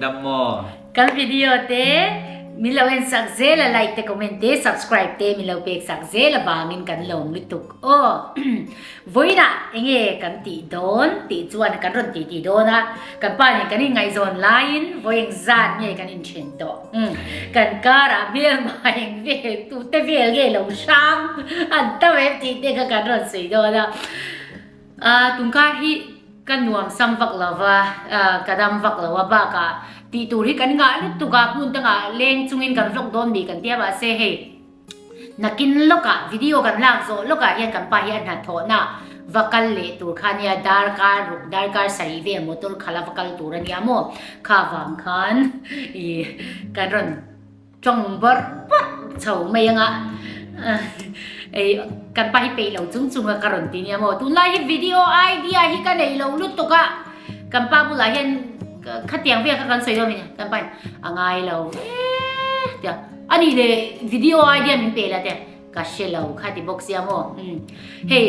dam maw? Kan video te min lo en sak zel a like te comment te subscribe te min lo pek sak zel avangin kan lawm lutuk aw. Vawiinah enge kan tih dawn tih chuan kan rawn tih tih dawn a, kan pa nen kan inngaihzawn laiin vawi engzat nge kan inthen tawh. Kan karah hmelma eng vel tute vel nge lo hrang an tam em tih te kha kan rawn sawi dawn a. Tungkar hi ka nuam sam vak lo va, ka dam vak lo a, bakah tih tur hi kan ngah lutuk a, hmun dangah leng chungin kan vlog dawn ni kan ti a, mahse hei nakin lawkah video kan lak zawh lawkah hian kan pa hi a hnathawhna va kal leh tur kha nia, darkar ruk darkar sarih vel motor khala va kal tur a nia maw, kha vang khan ih kan rawn. Tawng bawrh bawrh chho mai anga ei kan pa hi peih lo chung chung a ka rawn ti nia maw tunlai hi video idea hi ka nei lo lutuk a kan pa bulah hian khatiang vel kha kan sawi dawn a ni kan pa in a ngai lo e tia a nih leh video idea min pe la te ka hre lo kha ti bawk sia maw hei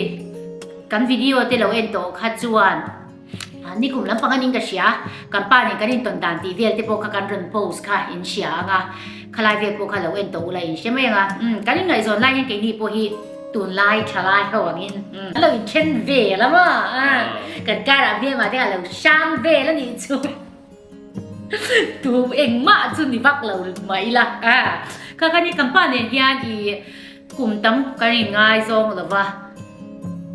kan video te lo en tawh kha chuan Nikum lampang anin ka hria, kan pa nen kan intawn dan tih vel te pawh kha kan rawn post kha in hria ang a, khalai vel pawh kha lo en tawh ula in hre mai ang a, umm kan inngaihzawn lai hian keini pawh hi tunlai thalai ho angin umm an lo inthen vel a maw a, kan karah hmelmah te kha a lo hrang vel a nih chu tu engmah chu ni vak lo mah ila a, kha kha ni kan pa nen hian ih Kum tam kan inngaizawng lo va,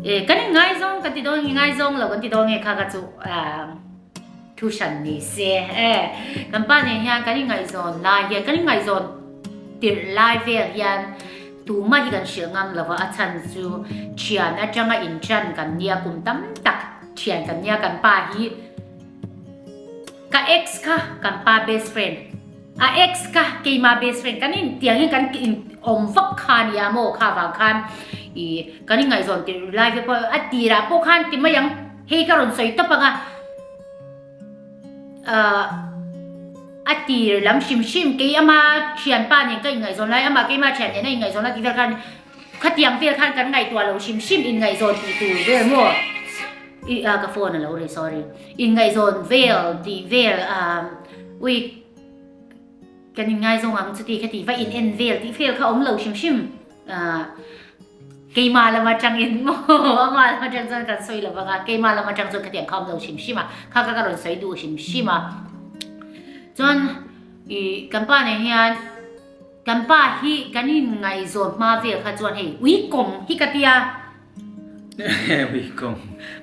e kan inngaizawng kan ti dawn nge ngaizawng lo kan ti dawn nge kha kha chu thu hran ni se e. Kan pa nen hian kan inngaihzawn lai hian kan inngaihzawn tirh lai vel hian tumah hi kan hrilh ngam lo va, a chhan chu thian atanga inṭan kan nia kum tam tak thian kan nia kan pa hi ka ex kha kan pa best friend. A ex ka keima best friend kan in tiang hian kan in awm vak kha nia maw kha vang khan i kan in ngaihzawn tirh lai ve pawh a tirah pawh khan ti mai ang hei ka rawn sawi tawp ang a ah a tir lam hrim hrim kei ama thianpa nen ka in ngaihzawn lai ama keima thian nen a in ngaihzawn lai tih vel khan khatiang vel khan kan ngaihtuah lo hrim hrim in ngaihzawn tih tur vel maw i ah ka phone a lo ri sorry in ngaihzawn vel tih vel ah ui. Kan inngaizawng ang chuti kha ti va in en vel tih vel kha awm lo hrim hrim keimah lam atangin maw amah lam atang chuan kan sawi lo vang a keimah lam atang chuan khatiang kha awm lo hrim hrim a kha kha ka rawn sawi duh hrim hrim a chuan ih kan pa nen hian kan pa hi kan inngaihzawn hma vel kha chuan hei uikawm hi ka tia. Uikawm.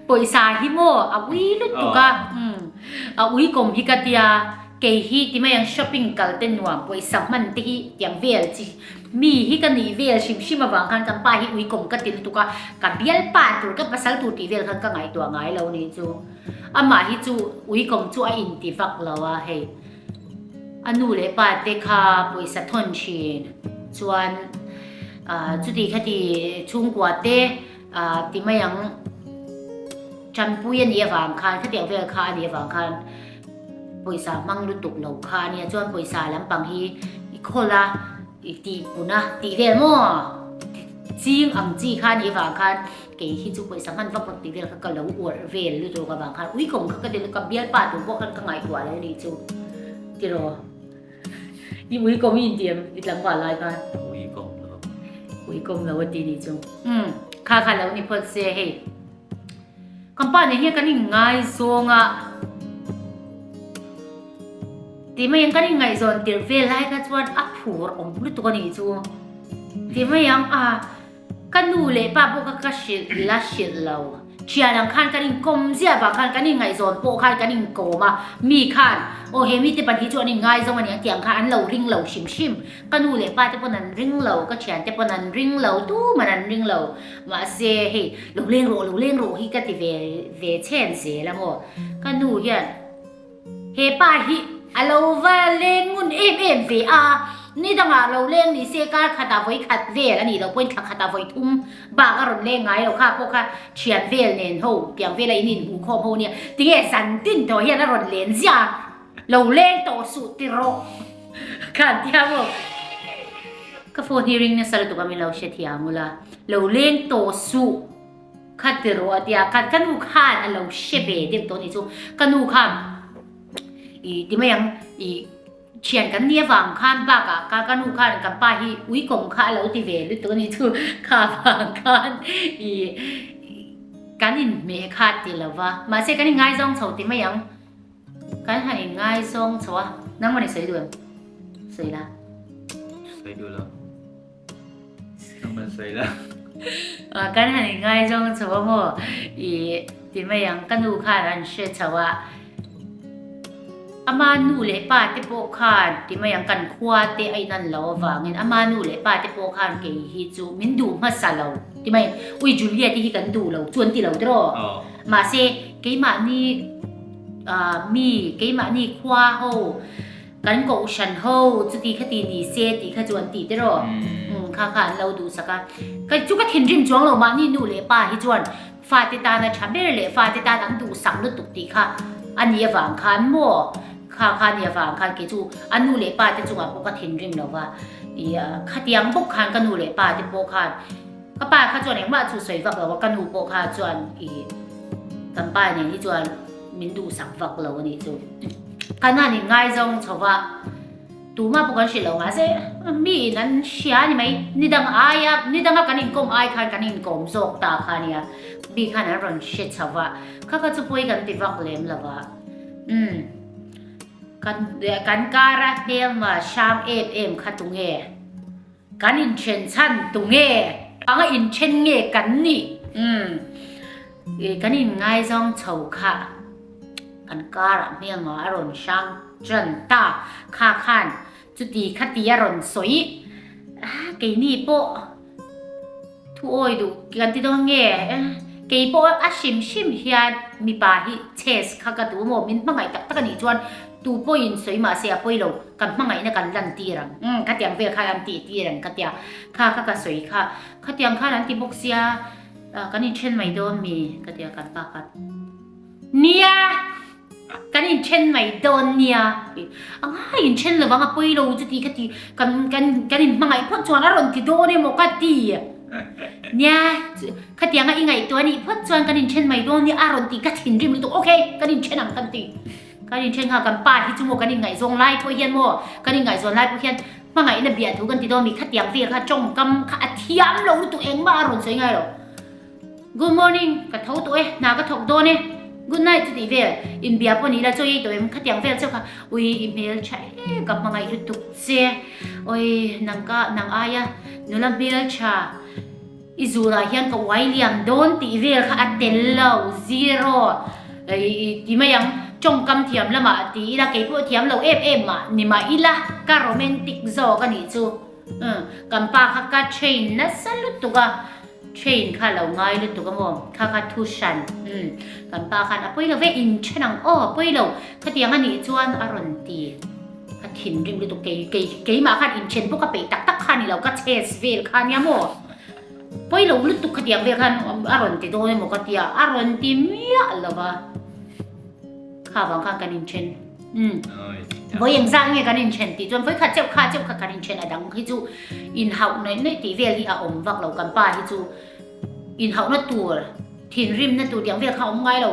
Pawisa hi maw a ui lutuk a, a uikawm hi ka tia, kei hi ti mai ang shopping kal te nuam pawisa hman te hi tiang vel chi mi hi ka nih vel hrim hrim avang khan kan pa hi uikawm ka ti lutuk a, ka bialpa tur ka pasal tur tih vel khan ka ngaihtuah ngai lo nih chu. Amah hi chu uikawm chu a inti vak lo a hei a nu leh pa te kha pawisa thawn thin chuan. Chuti khati chhungkua te ti mai ang tanpui a nih avang khan khatiang vel kha a nih avang khan pawisa hmang lutuk lo kha a nia chuan pawisa lampang hi i khawl a i tih pun a tih vel maw ching ang chi kha a nih avang khan kei hi chu pawisa hman vak vak tih vel kha ka lo uarh vel lutuk avang khan uikawm kha ka ti lutuk a bialpa tur pawh khan ka ngaihtuah lo nih chu tiraw. I ui kawm i intiam i tlangval lai khan. Ui kawm lo. Ui kawm lo a ti nih chu. Umm kha kha lo ni phawt se hei. Kan pa nen hian kan inngaizawng a. Ti mai ang kan inngaihzawn tirh vel lai kha chuan a phur awm lutuk a nih chu. Ti mai ang a. Ka nu leh pa pawh kha ka hrilh la hrilh lo. Thian ang khan kan inkawm ziah vang khan kan inngaihzawn pawh khan kan inkawm a, mi khan aw he mite pahnih chu an inngaizawng a ni ang tih ang khan an lo ring lo hrim hrim. Ka nu leh pa te pawn an ring lo, ka thian te pawn an ring lo, tuman an ring lo. Mahse hei lo leng rawh lo leng rawh hi ka ti ve ve chhen zel a maw. Ka nu hian. He pa hi a lo va leng ngun em em ve a, ni dangah lo leng ni se kar khatah vawi khat vel a nih loh pawhin thla khatah vawi thum bak a rawn leng ngai lo kha pawh kha thian vel nen ho tiang vela in inhmuh khawm ho nia tinge zan tin tawh hian a rawn len ziah a, lo leng tawh suh ti rawh khan tia maw ka phone hi ring nasa lutuk a min lo hrethiam ula lo leng tawh suh. Kha ti rawh a ti a, ka nu khan a lo hre ve deuh tawh a nih chu. Ka nu khan I ti mai ang i thian kan nih avang khan bakah ka ka nu khan kan pa hi uikawm kha a lo ti ve lutuk a ni chu kha vang khan i kan inhmeh kha ti lo va mahse kan inngaizawng chho ti mai ang kan han inngaizawng chho a nangmah ni sawi duh em sawi la sawi duh lo nangmah sawi la kan han inngaizawng chho a maw i ti mai ang ka nu khan an hre chho a. Ama nu leh pa te pawh khan ti mai ang kan khua te a inan lo avangin ama nu leh pa te pawh khan kei hi chu min duh hmasa lo ti mai ui Juliet i hi kan duh lo chu an ti lo tiraw mahse keimahni ah mi keimahni khua ho kan kohhran ho chuti khati ni se tih kha chu an ti tiraw umm kha kha an lo duhsak a ka chu ka thinrim chuang lo mahni nu leh pa hi chuan Fate tana tha ber leh fate tan an duhsak lutuk tih kha a ni avang khan maw? Kha kha a ni avang khan kei chu a nu leh pa te chungah pawh ka thinrim lo va, ih khatiang bawk khan ka nu leh pa te pawh khan ka pa kha chuan engmah chu sawi vak lo a, ka nu pawh kha chuan ih kan pa nen hi chuan min duhsak vak lo a nih chu. Kan han inngaizawng chho va. Tuma pawh kan hrilh lo mahse mi in an hria a ni mai. Ni dang aia ni danga kan inkawm ai khan kan inkawm zawk ta kha a nia. Mi khan an rawn hre chho va, kha kha chu pawi kan ti vak lem lo va. Umm kan kan kara hmelma hrang em em kha tunge? Kan inthen chhan tunge? Anga inthen nge kan nih? Umm kan inngaizawng chho kha. Kan karah hmelma a rawn hrang ṭan ta kha khan chuti khati a rawn sawi a, keini pawh thu awi duh kan ti dawn nge kei pawh a hrim hrim hian mipa hi chess kha ka duh maw min hmangaih tak tak a nih chuan tu pawhin sawi mah se a pawi lo kan hmangaihna kan lan tir ang umm khatiang vel khan an tih tir ang ka tia kha kha ka sawi kha khatiang khan an ti bawk sia kan inthen mai dawn mi ka tia kan pa khan. Nia! Kan inthen mai dawn nia. A ngai inthen lovang a pawi lo chuti ka ti kan kan kan inhmangaih phawt chuan a rawn ti dawn emaw ka ti. Nia, khatianga i ngaihtuah anih phawt chuan kan inthen mai dawn nia a rawn ti ka thinrim lutuk okay kan inthen ang kan ti. Kan inthen kha kan pa hi chu maw kan inngaihzawng lai pawh hian maw kan inngaihzawn lai pawh hian hmangaihna biahthu kan ti dawn mi khatiang vel kha tawngkam kha a thiam lo lutuk engmah a rawn sawi ngai lo. Good morning, ka tho tawh e, hna ka thawk dawn e, good night chu tih vel, inbia pawh ni ila chaw ei tawh em, khatiang vel chauh kha, ui i hmel tha e, ka hmangaih lutuk che, oi nang ka nang aia nula hmel tha i zurah hian ka uai liam dawn tih vel kha a tel lo, zero, i ti mai ang, tawngkam thiam lamah ti ila keipawh thiam lo em em mah ni mah ila ka romantic zawk a nih chu. Umm, kan pa kha ka train nasa lutuk a, train kha lo ngai lutuk a maw, kha kha thu hran, umm, kan pa khan a pawi lo ve, in then ang aw, a pawi lo, khatiang a nih chuan a rawn ti, ka thinrim lutuk, kei kei keimah khan inthen pawh ka peih tak tak kha a ni lo, ka chest vel kha nia maw, pawi lo lutuk khatiang vel khan a rawn ti dawn emaw ka tia, a rawn ti miah lo va, kha vang khan kan inthen. Umm. Vawi engzah nge kan inthen tih chuan vawi khat cheuh kha cheuh kha kan inthen a dang hi chu inhauh naih naih tih vel hi a awm vak lo kan pa hi chu inhauhna tur thinrimna tur tiang vel kha a awm ngai lo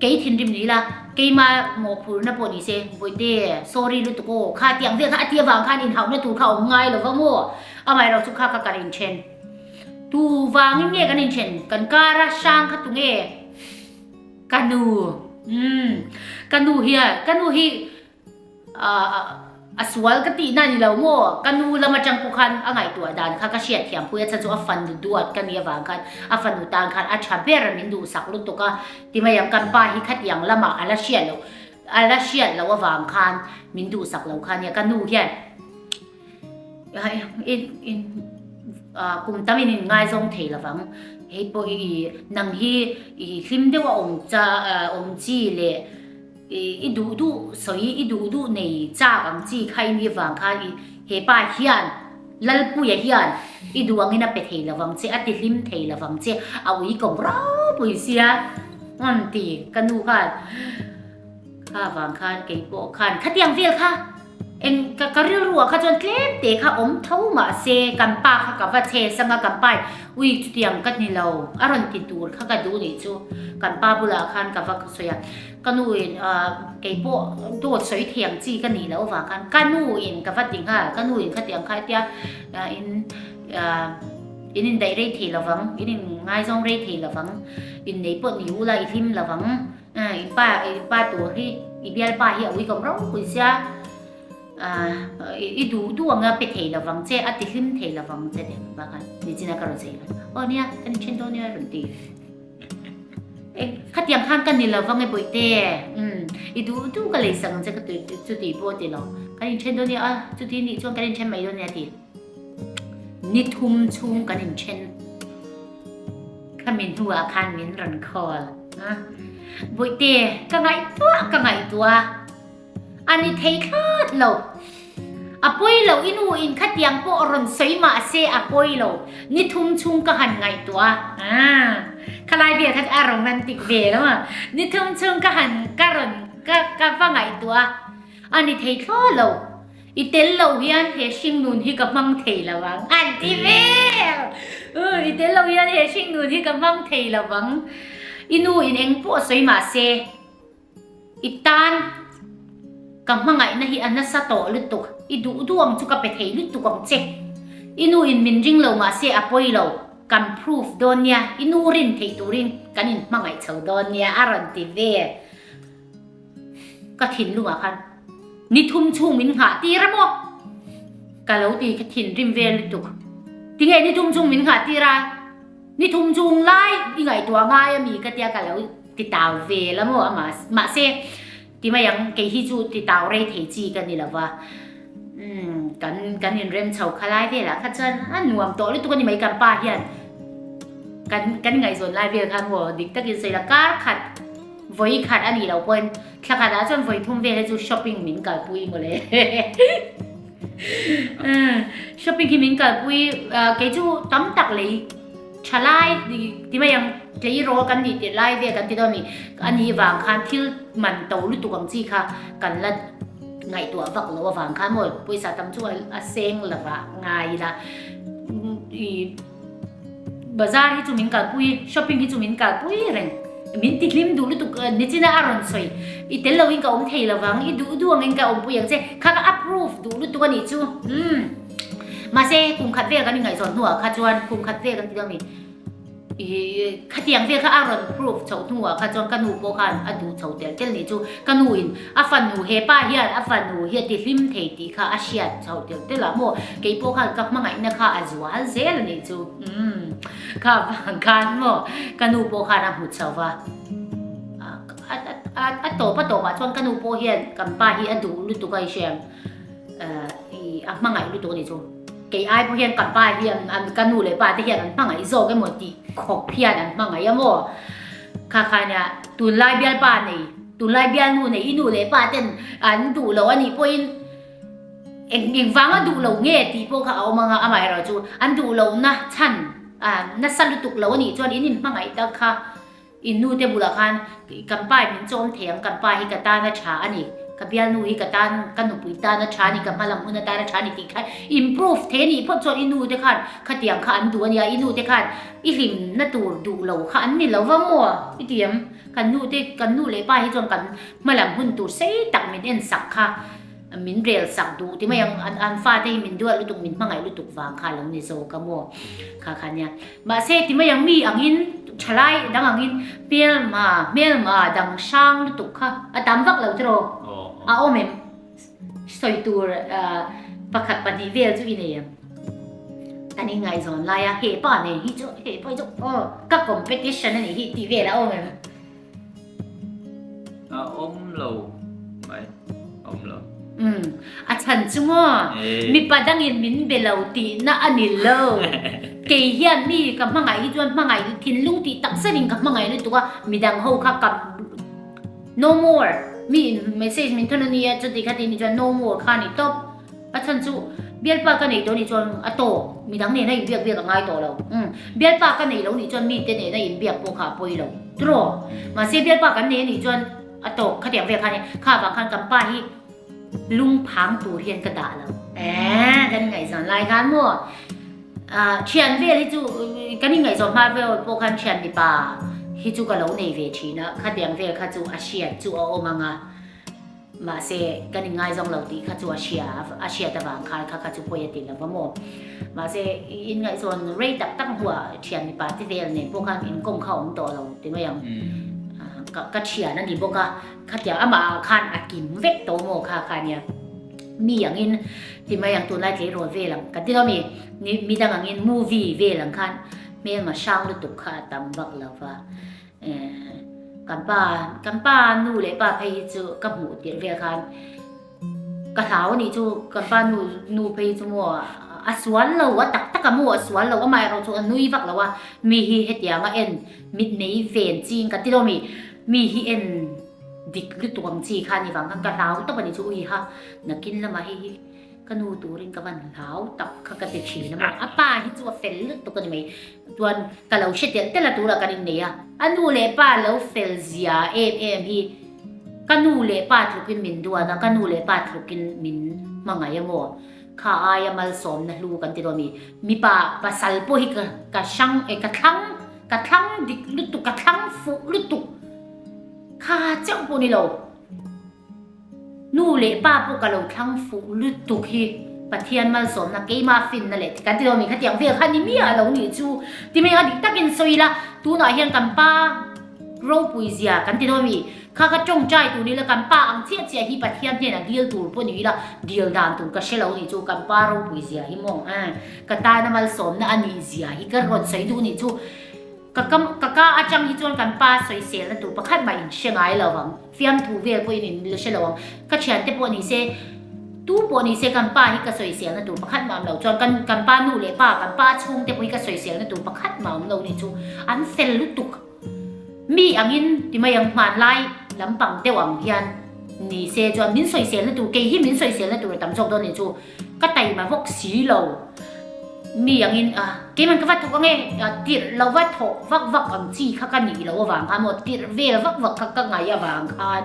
kei thinrim ni ila keima mawhphurna pawh ni se Bawihte sorry lutuk aw kha tiang vel kha a ti avang khan inhauhna tur kha a awm ngai lo va maw amaherawhchu kha kha kan inthen tu vangin nge kan inthen kan kara hrang kha tunge Ka nu, umm, ka nu hian, ka nu hi a sual ka tihna a ni lo maw? Ka nu lam atang pawh khan a ngaihtuah dan kha ka hriat thiam pui a, chhan chu a fanu duat ka nih avang khan a fanu tan khan a tha ber min duhsak lutuk a, ti mai ang kan pa hi khatiang lamah a la hriat loh, a la hriat loh avang khan min duhsak lo kha nia, ka nu hian Kum tam in in ngaizawng thei lovang. Hei pawh i nang hi i hlim deuh a awm cha awm chi leh i duh duh sawi i duh duh nei chak ang chi kha i ni vang khan i he pa hian Lalpuia hian i duh angin a pe thei lovang che a ti hlim thei lovang che a ui kawm ropui sia an ti ka nu khan kha vang khan keipawh khan khatiang vel kha. Eng ka ka rilruah kha chuan tlem te kha awm tho mahse kan pa kha ka va chhe sang a kan pa in ui chutiang ka ni lo a rawn ti tur kha ka duh nih chu kan pa bulah khan ka va sawi a ka nu in ah keipawh dawt sawi thei ang chi ka nih loh avang khan ka nu in ka va ti nghal ka nu in khatiang kha hetia in ah in indaih rei thei lovang in in ngaizawng rei thei lovang innei pawh ni ula i hlim lovang. I pa i pa tur hi i bialpa hi a ui kawm ropui sia i duh duh anga pe thei lovang che a ti hlim thei lovang che tih ang bak a nichina ka rawn sawi khan aw nia ka ni then dawn nia a rawn ti e khatiang khan ka ni lovang e bawihte umm i duh duh ka lei sak ang che ka ti chuti pawh a ti lo kan inthen dawn nia a chuti nih chuan kan inthen mai dawn nia a ti ni thum chhung kan inthen. Khami hnuah khan min rawn call a, Bawihte, ka ngaihtuah ka ngaihtuah a ni thei thlawt lo. A pawi lo, i nu in khatiang pawh rawn sawi mah se a pawi lo, ni thum chhung ka han ngaihtuah a, khalai vel kha chu a romantic ve lo a, ni thum chhung ka han ka rawn ka ka va ngaihtuah a, a ni thei thlawt lo. I tel lo hian he hringnun hi ka hmang thei lo ang an ti vel. I tel lo hian he hringnun hi ka hmang thei lo ang. I nu in eng pawh sawi mah se i tan ka hmangaihna hi a nasa tawh lutuk. I duh duh ang chu ka pe thei lutuk ang che. I nu in min ring lo mah se a pawi lo. Kan proof dawn nia. I nu rin theih turin kan in hmangaih chho dawn nia a rawn ti vel. Ka thinlungah khan ni thum chhung min nghah tir a maw? Ka lo ti ka thinrim vel lutuk. Tinge ni thum chhung min nghah tir a? Ni thum chhung lai i ngaihtuah ngai a mi ka tia ka lo ti tau vel a maw amah mahse ti mai ang kei hi chu ti tau rei thei chi ka ni lo va. Umm kan kan inrem chho kha lai velah kha chuan a nuam tawh lutuk a ni mai kan pa hian kan kan ngaihzawn lai vel khan maw dik takin sawi la kar khat Vawi khat a nih loh pawhin thla khatah chuan vawi thum vel hi chu shopping min kalpui mawle. Shopping hi min kalpui kei chu tam tak lei tha lai ti mai ang tleirawl kan nih tirh lai vel kan ti dawn a ni. A nih vang khan thil man to lutuk ang chi kha kan la ngaihtuah vak loh avang khan maw pawisa tam chu a seng lova ngai ila. Bazar hi chu min kalpui, shopping hi chu min kalpui reng. Min ti hlim duh lutuk nichina a rawn sawi. I tel loin ka awm thei lovang, i duh duh angin ka awmpui ang che. Kha ka approve duh lutuk a nih chu. Umm. Mahse kum khat vel kan ingaihzawn hnuah kha chuan kum khat vel kan ti dawn mi. I khatiang vel kha a rawn prove chhoh hnuah kha chuan ka nu pawh khan a duh chho tel tel nih chu. Ka nu in a fanu he pa hian a fanu hi a ti hlim thei tih kha a hriat chhoh tel tel a maw? Kei pawh khan ka hmangaihna kha a zual zel a nih chu. Umm kha vang khan maw ka nu pawh khan a hmu chho va. A a tawp a tawpah chuan ka nu pawh hian kan pa hi a duh lutuk a i hriam i a hmangaih lutuk a nih chu. Kei ai pawh hian ka pa hian an ka nu leh pa te hian an hmangaih zawk emaw tih khawp hian an hmangaih a maw? Kha kha nia tunlai bialpa nei tunlai bialnu nei i nu leh pa ten an duh lo a nih pawhin eng eng vanga duh lo nge tih pawh kha a awm anga amaherawhchu an duh lohna chhan nasa lutuk lo a nih chuan in inhmangaih tak kha I nu te bulah khan kan pa in min chawm thei ang, kan pa hi ka tan a tha a ni, ka bialnu hi ka tan, ka nupui tan a tha a ni, ka hma lam hun atan a tha a ni tih khan improve thei a nih phawt chuan i nu te khan khatiang kha an duh a nia, i nu te khan i hlimna tur duh lo kha an ni lo va maw? I ti em? Kan nu te, kan nu leh pa hi chuan kan hma lam hun tur sei tak min en sak kha. Min rel sak duh ti mai ang, an fate hi min duat lutuk, min hmangaih lutuk vang kha lo ni zawk a maw? Kha kha nia. Mahse ti mai ang mi angin, thalai dang angin hmelma, hmelma dang hrang lutuk kha a tam vak lo tiraw? A awm em? Sawi tur pakhat pahnih vel chu i nei em? Kan inngaihzawn lai a, he pa nei hi chu, he pa hi chu aw ka competition a nih hi tih vel a awm em? A awm lo mai, a awm lo. Umm, a chhan chu maw? Mipa dangin min be lo tihna a ni lo. Kei hian mi ka hmangaih hi chuan hmangaih thinlung tih tak zetin ka hmangaih lutuk a, midang ho kha ka no more mi in message min thawn a nia chuti kha ti ni chuan no more kha a ni tawp. A chhan chu bialpa ka nei tawh nih chuan a tawk, midang nena inbiak biak a ngai tawh lo. Umm, bialpa ka nei lo nih chuan mite nena inbiak pawh kha a pawi lo. Tiraw? Mahse bialpa kan nei a nih chuan a tawk khatiang vel kha a ni. Kha vang khan kan pa hi. Lungphang tur hian ka dah lo. Eeh kan ingaihzawn lai khan maw ah thian vel hi chu kan ingaihzawn hma vel pawh khan thian mipa hi chu ka lo nei ve thin a, khatiang vel kha chu a hriat chu a awm ang a, mahse kan inngaizawng lo tih kha chu a hria a hriat avang khan kha kha chu pawi a ti lo va maw. Mahse inngaihzawn rei tak tak hnuah thian mipa te vel nen pawh khan inkawm kha a awm tawh lo ti mai ang. Ka ka thian a ni bawk a. Khatiang amah ah khan a kim vek tawh maw kha kha nia. Mi angin ti mai ang tunlai tleirawl vel ang kan ti lo mi ni midang angin movie vel ang khan hmelma hrang lutuk kha a tam vak lo va. Eh kan pa kan pa nu leh pa phei hi chu ka hmuh tirh vel khan ka hlau a nih chu kan pa nu nu phei hi chu maw a sual lo a tak tak a maw a sual lo amaherawh chu a nui vak lo a mi hi hetiang a en mitmei ven ching kan ti lo mi. Mi hi en dik lutuk ang chi kha ni vang khan ka hlau tawp a ni chu ui ha nakin lamah hei hi ka nu turin ka van hlau tak kha ka ti thin a maw a pa hi chu a fel lutuk a ni mai chuan ka lo hre telh telh a turah kan innei a a nu leh pa lo fel zia em em hi ka nu leh pa tlukin min duan a ka nu leh pa tlukin min hmangaih a maw kha aia malsawmna hlu kan ti dawn mi mipa pasal pawh hi ka ka hrang e ka thlang Ka thlang dik lutuk, ka thlang fuh lutuk. Kha chauh pawh ni lo. Nu leh pa pawh ka lo thlang fuh lutuk hi Pathian malsawmna keimah finna leh kan ti lo mi khatiang vel kha ni miah lo nih chu. Ti mai a dik takin sawi ila tunah hian kan pa ropui zia kan ti lo mi kha ka tawngtai tur ni ila kan pa ang chiah chiah hi Pathian hnenah dil tur pawh ni ila dil dan tur ka hre lo nih chu kan pa ropui zia hi maw. Ka tana malsawmna a nih zia hi ka rawn sawi duh nih chu ka kam ka ka atang hi chuan kan pa sawiselna tur pakhat mah in hre ngai lo ang, fiamthu vel pawhin in la hre lo ang, ka thiante pawh ni se tu pawh ni se kan pa hi ka sawiselna tur pakhat mah awm lo chuan kan kan pa nu leh pa kan pa chhungte pawh hi ka sawiselna tur pakhat mah awm lo nih chu an fel lutuk. Mi angin ti mai ang hmanlai lampang deuh ang hian ni se chuan min sawiselna tur kei hi min sawiselna tur a tam zawk dawn nih chu ka taima vawk si lo. Mi angin a keiman ka va thawk ange tirh lo va thawh vak vak ang chi kha ka nih loh avang khan maw tirh vel vak vak kha ka ngaih avang khan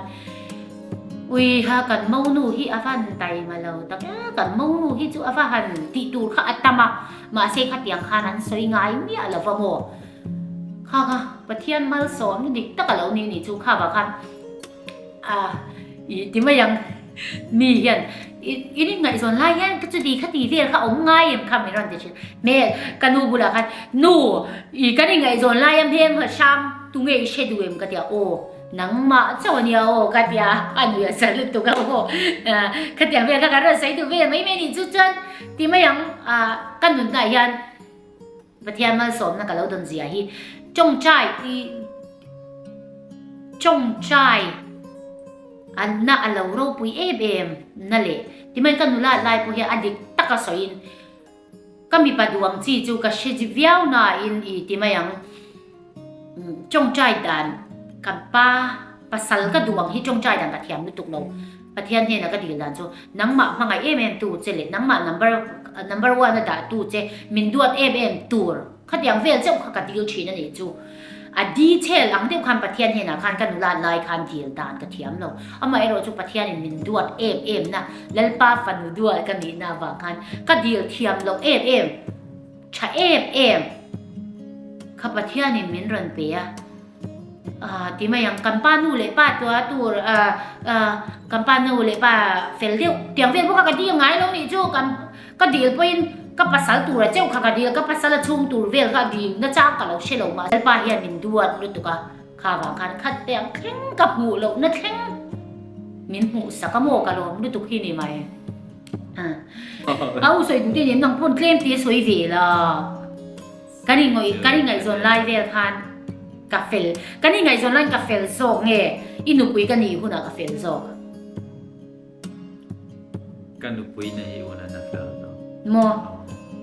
ui ha kan monu hi a van taima lo tak e kan monu hi chu a va han tih tur kha a tam a mahse khatiang khan an sawi ngai miah lo va maw. Kha kha Pathian malsawmna dik tak a lo ni nih chu kha vah khan ah ih ti mai ang mi hian in inngaihzawn lai hian ka chuti kha ti vel kha awm ngai em kha min rawn ti thin hmel ka nu bulah khan nu ih kan inngaihzawn lai a hmel hma hrang tunge i hre duh em ka tia aw nangmah chauh a nia aw ka tia a nui a sal lutuk a aw khatiang vel kha kan rawn sawi duh vel mai mai nih chu chuan ti mai ang ah ka nunna ah hian. Pathian malsawmna ka lo dawn zia hi tawngtai i tawngtai anna a lo ropui em em na leh timain ka nula lai pawh hian a dik taka sawiin ka mipa duang chi chu ka hre viau nain i ti mai ang tawngtai dan kan pa pasal ka duang hi tawngtai dan ka thiam lutuk lo. Pathian hnena ka dil dan chu nangmah hmangaih em em tu che leh nangmah number number one a dah tu che min duat em em tur khatiang vel chauh kha ka dil thin a nih chu. A detail ang deuh khan Pathian hnenah khan ka nulat lai khan dil dan ka thiam lo. Amaherawh chu Pathianin min duat em em na Lalpa fanu duat ka nihna avang khan ka dil thiam loh em em tha em em kha Pathianin min rawn pe a. Ah ti mai ang, kan pa nu leh pa tua tur ah ah kan pa nu leh pa fel deuh tiang vel bawk a ka dil ngai lo nih chu kan ka dil pawhin ka pasal tur a cheuh kha ka dil ka pasal a chhung tur vel kha dil na chang ka lo hre lo mah lalpa hian min duat lutuk a kha vang khan khat te ang thleng ka hmuh loh na thleng min hmuh sak a maw ka lawm lutuk hi ni mai ah a u sawi duh te ni em nang pawn tlem te sawi ve la. Kan inngawih, kan ingaihzawn lai vel khan ka fel, kan ingaihzawn laiin ka fel zawk nge i nupui ka nih hunah ka fel zawk? Ka nupui na nih hunah na fel zawk. Maw?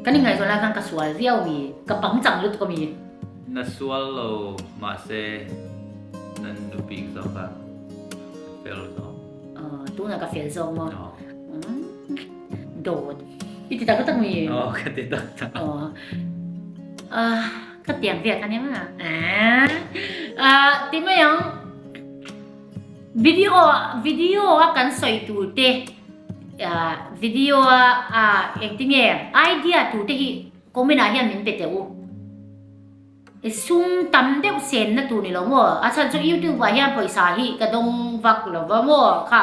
Kan ingaihzawn lai khan ka sual viau mi? Ka pangchang lutuk a mi? Na sual lo mahse na nupui zawk a fel zawk. Aw, tunah ka fel zawk maw? Aw. Dawt. I ti tak tak mi? Aw, ka ti tak tak. Aw. Ah, ka tiang vel kha nia ma. Ah, ah, ti mai ang. Video, video a kan sawi tur te. Video a engtinge idea tur te hi comment ah hian min pe teh u. Sum tam deuh senna tur ni lo maw? A chhan chu YouTube ah hian pawisa hi ka dawng vak lo va maw? Kha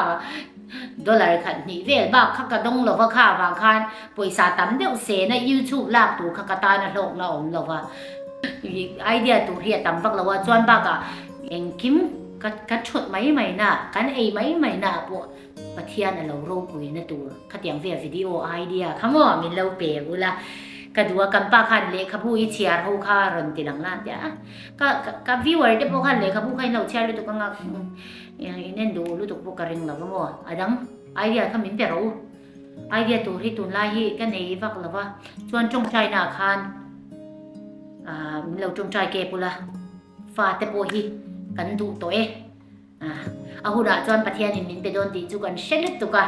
dollar khat hnih vel bak kha ka dawng lo va kha vang khan pawisa tam deuh sena YouTube lak tur kha ka tan a hlawkna awm lo va. Idea tur hi a tam vak lo a, chuan bakah engkim ka ka thut mai mai na, kan ei mai mai na ah pawh Pathian a lo ropui na tur khatiang vel video idea kha maw min lo pe ula ka duh a kan pa khan lehkhabu i chhiar ho kha rawn ti lang la tia ka ka viewer te pawh khan lehkhabu kha in lo chhiar lutuk anga in en duh lutuk pawh ka ring lo va maw a dang idea kha min pe rawh u idea tur hi tunlai hi ka nei vak lo va chuan tawngtai na ah khan ah min lo tawngtai kep ula fa te pawh hi kan duh tawh e. A hunah chuan Pathianin min pe dawn tih chu kan hre lutuk a,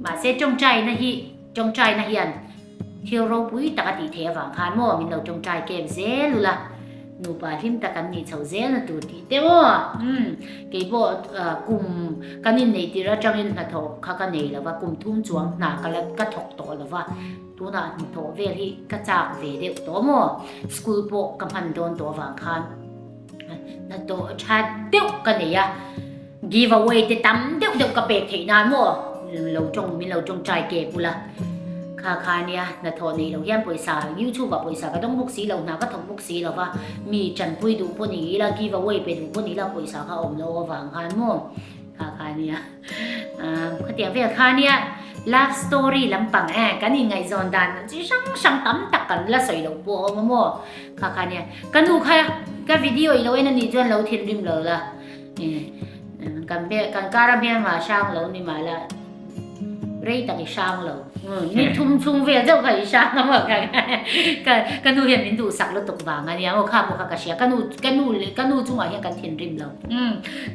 mahse tawngtaina hi tawngtaina hian thil ropui tak a tih theih avang khan maw min lo tawngtai kep zel ula, nupa hlim tak an nih chho zel na tur tih te maw umm keipawh kum kan inneih tirh atangin hnathawh kha ka nei lova kum thum chuang hna ka la ka thawk tawh lova tunah hnathawh vel hi ka chak ve deuh tawh maw school pawh ka hman dawn tawh avang khan. Hnathawh tha deuh ka nei a, give away te tam deuh deuh ka pek theih nan maw lo tawng min lo tawngtai ke bula kha kha nia hnathawh nei lo hian pawisa youtube ah pawisa ka dawng bawk si lo hna ka thawk bawk si lo va mi tanpui duh pawh ni ila give away pe duh pawh ni ila pawisa kha awm lo avang khan maw kha kha nia. Khatiang vel kha nia love story lampang e kan inngaihzawn dan chi hrang hrang tam tak kan la sawi loh pawh a awm a maw kha kha nia ka nu kha ka video i lo en a nih chuan lo thinrim lo la kan kan kar a hmelma hrang lo ni mah la rei tak i hrang lo ni thum chhung vel deuh kha i hrang a maw ka ka nu hian min duhsak lutuk vang a nia maw kha pawh kha ka hria ka nu ka nu ka nu chungah hian kan thinrim lo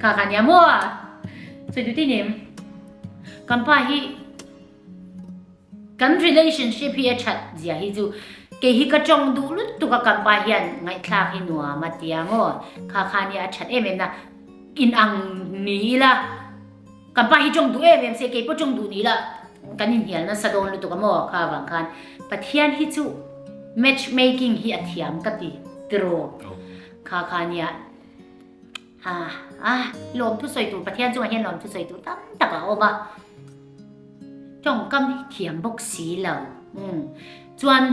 kha kha nia maw. Sawi duh tih nem. Kan pa hi kan relationship hi a that zia hi chu kei hi ka tawng duh lutuk a kan pa hian ngaihthlak hi nuam a tia maw kha kha nia a that em em na in ang ni ila kan pa hi tawng duh em em se kei pawh tawng duh ni ila kan inhnial nasa dawn lutuk a maw kha avang khan Pathian hi chu match making hi a thiam ka ti tiraw kha kha nia. A a, lawm thusawi tur Pathian chungah hian lawm thusawi tur tam tak a awm a, tawngkam hi thiam bawk si lo. Umm chuan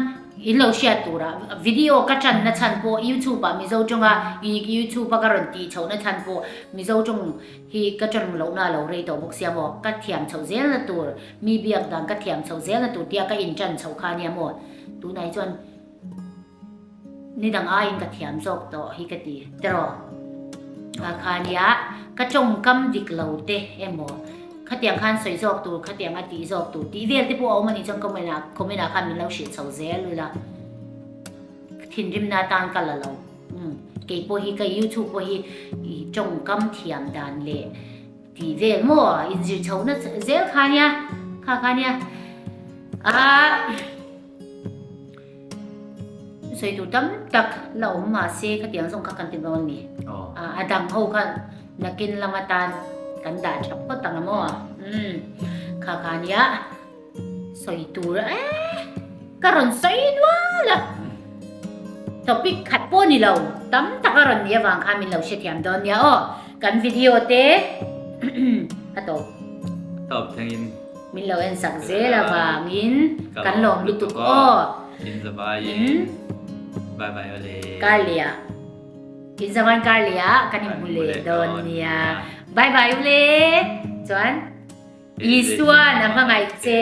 in lo hriat turah video ka tan na chhan pawh YouTube ah Mizo tawnga YouTube a ka rawn tih chhoh na chhan pawh Mizo tawng hi ka tawng lohna a lo rei tawh bawk sia maw, ka thiam chhoh zel na tur mi biak dan ka thiam chhoh zel na tur tia ka in tan chhoh kha nia maw tunah hi chuan Ni dang aiin ka thiam zawk tawh hi ka ti tiraw. Kha kha nia ka tawngkam dik lo te emaw khatiang khan sawi zawk tur khatiang a tih zawk tur tih vel te pawh a awm a nih chuan comment ah comment ah khan min lo hrilh chho zel ula thinrimna atan ka la lo umm kei pawh hi ka youtube pawh hi i tawngkam thiam dan leh tih vel maw inzir chho na zel kha nia kha kha nia ah. Sawi tur tam tak la awm mahse khatiang zawng kha kan ti dawn ni. A dang ho kha nakin lam atan kan dah tha phawt ang a maw? Umm kha kha nia sawi tur eh ka rawn sawi nual a topic khat pawh ni lo tam tak a rawn nih avang khan min lo hrethiam dawn nia aw kan video te a tawp. Tawp thlengin. Min lo en sak zel avangin kan lawm lutuk aw. In zavaiin bye bye awle. Karleh ah in zavain karleh ah kan inhmu leh dawn nia. Bye bye ule. Chuan Isuan a hmangaih che.